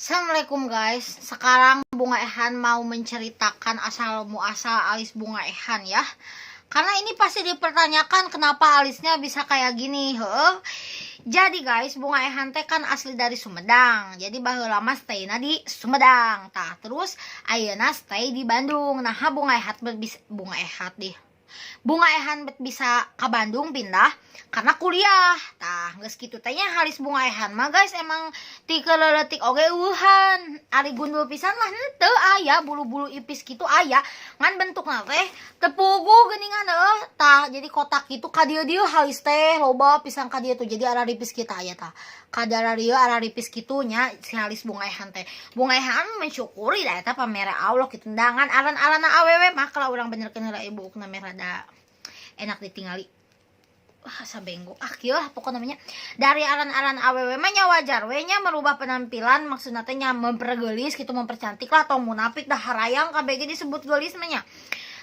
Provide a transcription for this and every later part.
Assalamualaikum, guys. Sekarang Bunga Ehan mau menceritakan asal muasal alis Bunga Ehan ya. Karena ini pasti dipertanyakan kenapa alisnya bisa kayak gini. Heuh. Jadi guys, Bunga Ehan teh kan asli dari Sumedang. Jadi baheula mah stay-na di Sumedang. Tah, terus ayeuna stay di Bandung. Nah, Bunga Ehan bisa Bunga Ehat deh. Bunga Ehan bet bisa ke Bandung pindah karena kuliah. Tah, geus kitu teh nya, halis Bunga Ehan mah, guys, emang ti leutik oge euweuhan. Ari gundul pisan mah henteu, aya bulu-bulu ipis kitu aya. Ngan bentukna teh teu puguh geuningan, heuh. Tah, jadi kotak gitu ka dieu-dieu halis teh loba pisan ka dieu tuh. Jadi araripis kita aya tah. Kadar dieu araripis kitu nya si halis Bunga Ehan teh. Bunga Ehan mensyukuri da eta pamere Allah kitu. Ngan aran-aranna awewe mah kalau urang benerkeun heula ibu na meh rada enak ditingali. Wah, asa benggo ah, kieu lah pokoknya namanya. Dari aran-aran awewe mah nya wajar we nya merubah penampilan, maksudna teh nya mempergelis gitu, mempercantik lah. Tong munafik, dah harayang KBG disebut gelis mah nya.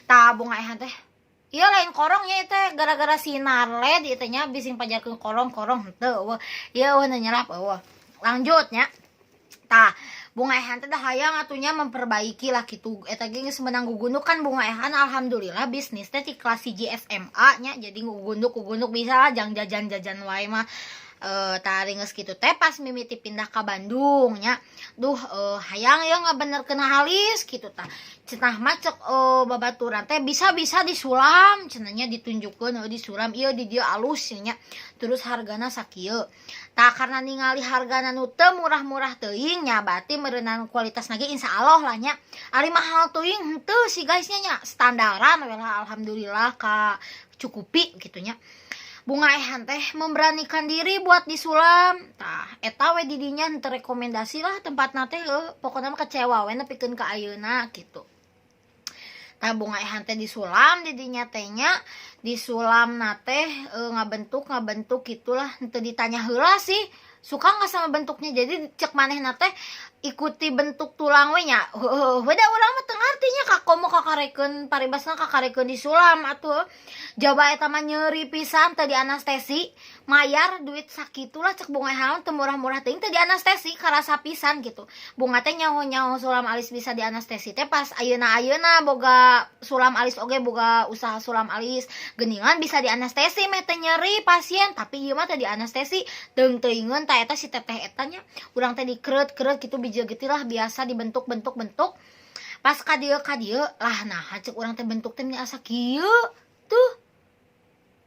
Tah, Bunga Ehan teh iya lain korong nya teh, gara-gara sinar LED ieu teh nya, bising pajarkeun korong-korong henteu euweuh ieu, euweuh nyerap euweuh. Lanjut nya. Tah, Bunga Ehan teh dah hayang atunya memperbaiki lah gitu. Eta ge geus meunang gugunduk kan. Bunga Ehan alhamdulillah bisnis teh di kelas 1 SMA nya, jadi gugunduk gugunduk bisa lah, jang jajan-jajan wae mah. Tah, geus kitu teh pas mimiti pindah ka Bandung nya, duh, hayang ya ngabenerkeun halis gitu. Tah, cenah mah cek babaturan teh bisa-bisa disulam cenah nya, ditunjukkeun disulam ieu di dieu alus nya, terus hargana sakieu. Tah, karena ningali hargana nu teu murah-murah teuing nya, berarti meureunan kualitas lagi insya Allah lah nya. Ari mahal teuing henteu sih, guys, nya, standaran we lah, alhamdulillah ka cukupi gitu nya. Bunga Ehan teh memberanikan diri buat disulam. Tah, eta we didinya henteu rekomendasi lah tempatna teh, heuh, pokokna mah kecewa we nepikeun ka ayeuna gitu. Tah, Bunga Ehan teh disulam didinya teh nya, disulam na teh ngabentuk ngabentuk gitulah. Henteu ditanya heula sih suka nggak sama bentuknya, jadi cek manehna teh ikuti bentuk tulang we nya. Heueuh, beda urang mah teu ngarti nya, kakomo kakarekeun paribasna kakarekeun disulam atuh. Jaba eta mah nyeri pisan, teu dianestesi, mayar duit sakitulah, cek Bunga Ehan teu murah-murah teuing, teu dianestesi karasa pisan gitu. Bunga teh nyaho-nyaho sulam alis bisa dianestesi teh pas ayeuna-ayeuna boga sulam alis oge, boga usaha sulam alis geuningan bisa dianestesi meh teu nyeri pasien, tapi ieu mah teu dianestesi teung-teuingeun. Tah, eta si teteh eta nya, urang teh dikreut-kreut gitu, bijil gitu lah biasa, dibentuk-bentuk bentuk pas ka dieu lah. Nah, cek urang teh bentuk teh asa kieu tuh,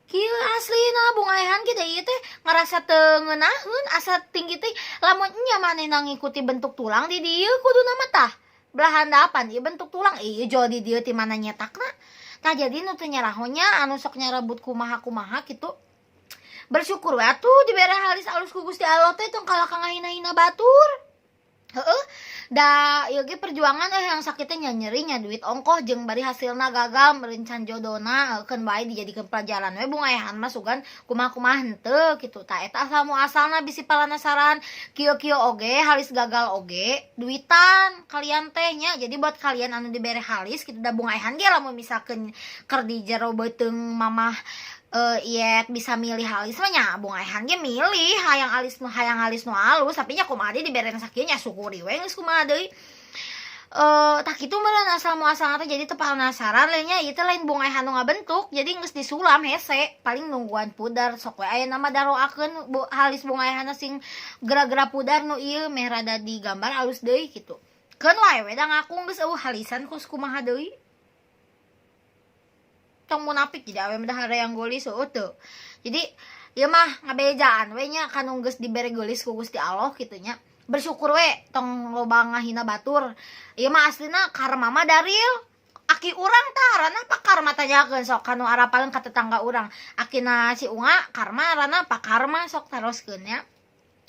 kieu aslina. Bunga Ehan gitu ieu teh ngerasa teu ngeunaheun, asa tinggi teh. Lamun nya manehna ngikuti bentuk tulang di dieu kuduna mah, tah belahan dapan ieu bentuk tulang ieu jol di dieu, ti mana nyetakna? Tah, jadi nu teu nyaraho nya, anu sok nyarebut kumaha-kumaha gitu, bersyukur we atuh dibere halis alus ku Gusti Allah teh, tong kalah ka ngahina-hina batur. Heeh, da ieu ge perjuangan yang sakit teh nya, nyeri nya, duit ongkoh jeung bari hasilna gagal merencan jodona. Keun bae dijadikeun pelajaran we. Bunga Ehan mah sugan kumaha-kumaha henteu kitu. Tah, eta asal muasalna, bisi palanasaran. Kieu-kieu oge halis gagal oge duitan kalian teh nya. Jadi buat kalian anu dibere halis kitu, da Bunga Ehan ge lamun misalkeun keur di jero beuteung mamah ieu bisa milih halis mah nya, Bunga Ehan ge milih hayang alis nu, hayang alis nu alus, tapi nya kumaha deui, dibere sakieu nya syukuri we, geus kumaha deui. Tah, kitu meureun asal muasalna teh. Jadi teu penasaran lain nya, ieu teh lain Bunga Ehan nu ngabentuk, jadi geus disulam hese, paling nungguan pudar. Sok we aya nama daroakeun bu, halis Bunga Ehan sing gera-gera pudar nu ieu meh rada digambar alus deui kitu. Keun wae we da ngaku geus euweuh halisan, kos kumaha deui. Tong munafik, jadi awewe mah hayang geulis, heueuh teu? Jadi ieu mah ngabejaan we nya, kanu geus dibere geulis ku Gusti Allah kitu nya, bersyukur we, tong loba ngahina batur. Ieu mah aslina karma mah daril aki urang. Tah, arana Pak Karma, tanyakeun sok kanu arapaleun ka tetangga urang, akina si Unga Karma, arana Pak Karma, sok taroskeun nya.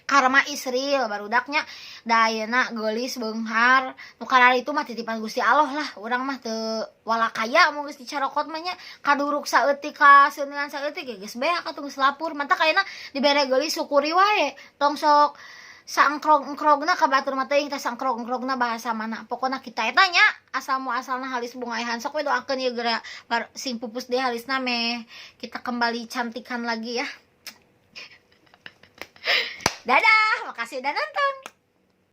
Karma Isril barudaknya, da ayeuna geulis beunghar nu kararitu mah titipan Gusti Allah lah. Urang mah teu walakaya mun geus dicarokot mah nya, kaduruk saeutik ka seunean saeutik ge geus beak atuh, geus lapur. Mantak ayeuna dibere geulis syukuri wae, tong sok saengkrog-engkrogna ka batur mah teuing teh saengkrog-engkrogna bahasa mana. Pokona kita eta nya asal muasalna halis Bunga Ehan. Sok we doakeun ieu geura sing pupus deui halisna meh kita kembali cantikan lagi ya. Dadah, makasih udah nonton.